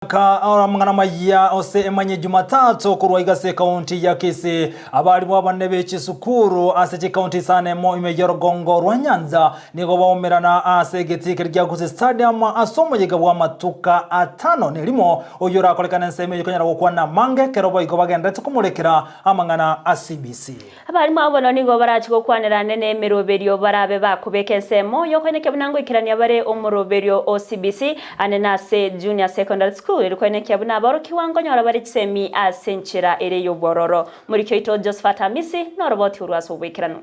Aka amang'ana maya ase emanye Jumatatu korwa iga ase ekaunti ya Kisii. Abarimu abanene be chisukuru ase chikaunti isano emo ime y'orogongo rwa Nyanza nigo baumerana ase egetii keria kia Gusii Stadium ase omoyega bw'amatuka atano ne rimo oyio orakorekane ensemo eyio konyara gokwana amange ekero boigo bagenderete komorekera amang'ana a CBC. Abarimu abwo bono nigo barache gokwanera ane nemeroberio barabe bakobeka ensemo y'okoenekia buna ngoikerania bare omoroberio o CBC ane nase Junior Secondary School eri koenekia buna aborokigwa nkonyora bare chisemi ase enchera ere y'obwororo. Moriki oito Josephat Amisi noroboti orwo ase oboikeranu.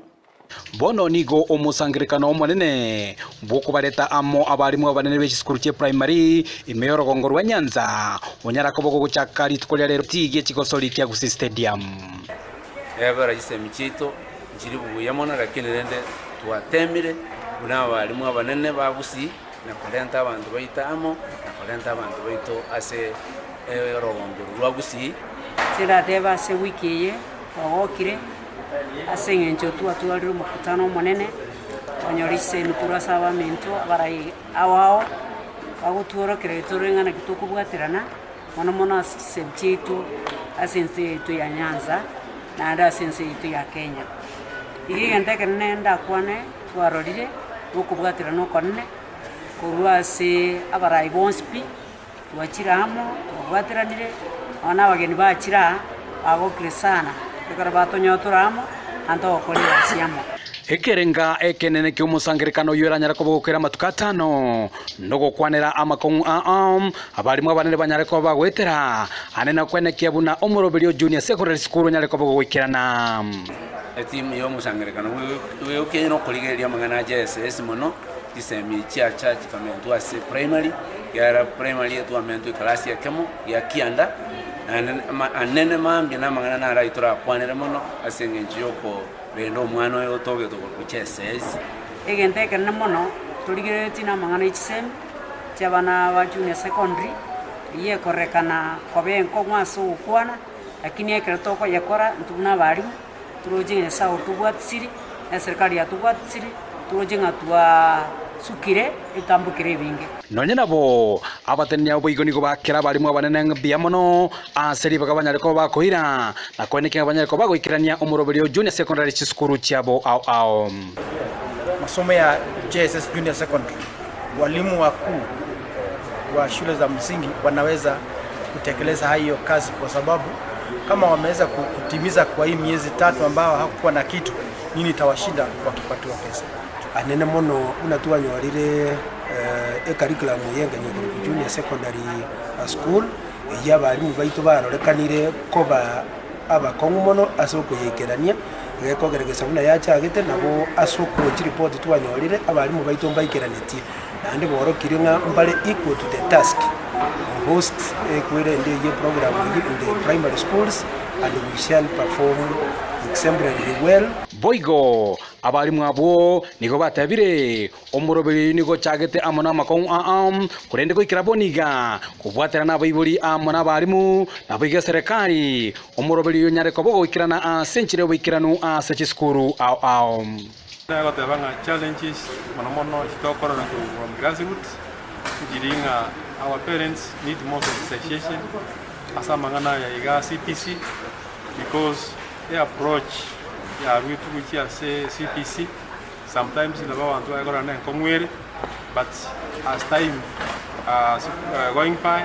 Bono nigo omosangererekano omonene bw'okobareta amo abarimu abanene be chisukuru chie primary ime y'orogongo rwa Nyanza onyara koba ogochaka rituko ria rero tigie chigosori kia Gusii Stadium. Ebera chisemi chiaito nchiri buya mono, lakini rende twatemire buna abalimu abanene ba Gusii na korenta abanto baito amo, na korenta abanto baito ase orogongo orwo rwa Gusii. Inche ndatebe ase ewiki eye twagokire ase eng'encho twatwarire omokutano omonene, twanyora chisemi korwa ase abaminto abarai ao ao, bagotworokereria tore ng'a naki tokobwaterana. Mono mono ase chisemi chiaito ase ense yaito ya Nyanza, naende ase ense yaito ya Kenya. Iga egento ekenene ndakwane twarorire, na okobwaterana okonene, korwa ase abarai bonsi pi, twachire amo, twabwateranire, nonya na abageni bachire aa, bagokire sana, ekero batonyora tore amo, naende togokora egasi amo. Ekerenga ekenene ki'omosangererekano oyio eranyare koba gokera amatuko atano, nogokwanera amakong'u ao, abarimu abanene banyare koba bagoetera ane na kwenekia buna omoroberio o Junior Secondary School onyare koba gogoikerana. Etimu y'omosangererekano bw'okenye nokorigereria amang'ana a JSS mono, chisemi chiacha chikamentwa ase primary, ekiagera primary etwamentwe ekelasi ekemo gia kianda, naende anene mambia na amang'ana naro ayio torakwanere mono ase eng'encho yokorenda omwana oyo otogete korwa JSS. Egento ekenene mono torigereretie namang'ana e chisemi chi'abana ba junior secondary, eyio ekorekana koba enkong'u ase ogokwana, lakini ekero tokoyekora intwe buna abalimu, toroche ng'a Nyasaye otobwatisiri, na eserikari yatobwatisiri, toroche ng'a twasukire ebitambokero ebinge. Nonya nabo, abatenenia boigo nigo bakera abalimu abanene ng'a mbuya mono ase ribaga banyare koba bakoira, na koenekia ng'a banyare koba bagoikerania omoroberio o junior secondary chisukuru chiabo ao ao. Masomo ya JSS Junior Secondary, walimu wakuu wa shule za msingi wanaweza kutekeleza hiyo kazi kwa sababu kama wameweza kutimiza kwa hii miezi tatu ambao hakukuwa na kitu, nini itawashinda wakipatiwa pesa? Anene mono buna twanyorire ecurriculum eye engenyo korwa Junior Secondary School, eyio abalimu baito barorekanire koba abakong'u mono ase okoyeikerania, gekogeregesa buna yachagete, nabo ase chiripoti twanyorire abalimu baito mbaikeranetie, naende borokirie ng'a mbare equal to the task to host ekwerende eyio eprogram eyio in the primary schools and we shall perform exemplarily well. Boigo abalimu abwo nigo batebire, Omoroberi oyio nigo ochagete amo namakong'u aa, korende goikera bono iga, kobwatera nabaibori amo nabarimu, naboigo eserekari, omoroberi oyio onyare koba ogoikerana ase enchera y'oboikeranu ase chisukuru ao ao. Nagoteba ng'a challenges mono mono chitokorora korwa from grassroots nchiri ng'a our parents need more sensitization ase amang'ana aya iga CBC because e approach yarwetwe gochia ase CBC. Sometimes nabo abanto baye korora ne enkong'u ere but as time going by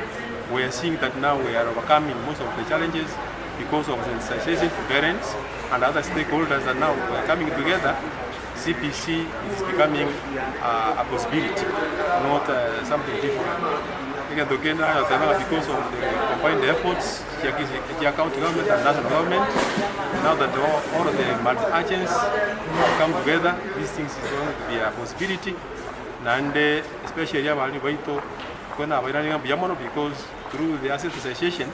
we are seeing that now we are overcoming most of the challenges because of sensitization to parents and other stakeholders that now we are coming together CBC is becoming a possibility not something difficult. Egento kende nagoteba ng'a because of the combined efforts chia county government and national government now that all the multi agents have come together these things is going to be a possibility naende especially abalimu baito okwo nabairaneria ng'a mbuya mono because through their sensitization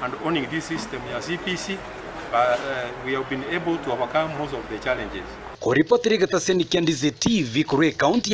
and owning this system ya CBC we have been able to overcome most of the challenges. Koripotera egetaseni kia Ndizi TV korwa ekaunti ya.